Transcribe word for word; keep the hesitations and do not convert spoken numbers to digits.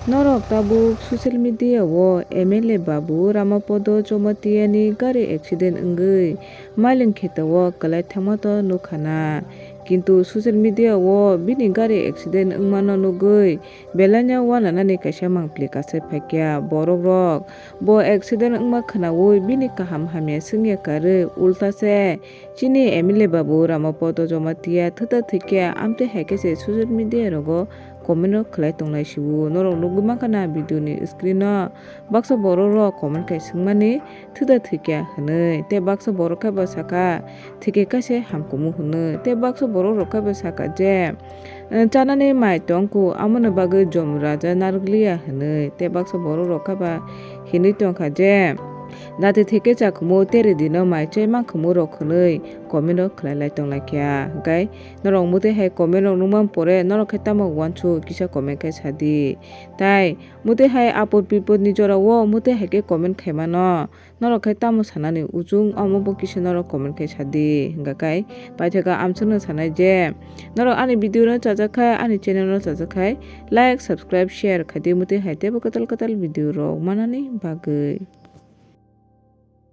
Norok tabuk social media o M L A Babu Ramapodo Jamatia ni gari accident wngwi mailing kheto o kwlai thangma to nukha na. Kintu social media o bini gari accident wngmano nugwi belai no uananani kaisa mangpili kasai phaikya borok rok. Bo accident wngma khwnaui bini kaham hamya swngya karwi ulta se chini M L A Babu Ramapodo Jamatia thwta thwikya amtwi hai khe se social media rogo comment rok khlai tonglai sio. Norok nugwi mankha na video ni screen o baksa borok rok comment khai swngmani thwda thwikya hwnwi. Tei baksa borok khe bo sakha thwikhe kaisa hamkumu hwnwi. Tei baksa borok rok khe bo sakha je, "Eh, chanani mai tongkhu, amoni bagwi jom raja narwkliya," hwnwi. Tei baksa borok rok khe ba hinwi tongkha je, "Dati thwikhe chakhumu, tere dino mai chai mankhumu rok," hwnwi comment rok khlai lai tonglaikha. Hwnkhe norok mutwi hai comment rok nukmani pore norok khe tamo uansuk kisa comment khe sadi. Tai mutwi hai apor bipor ni jora o mutwi hai khe comment khaimano norok khe tamo sanani uchung omo bo kisa norok comment khe sadi. Hwnkhe kai paithaka amswkno sanai je norok ani video no chajak khai ani channel no chajak khai like, subscribe, share khaidi mutwi hai teibo kwtal kwtal video rok manani bagwi.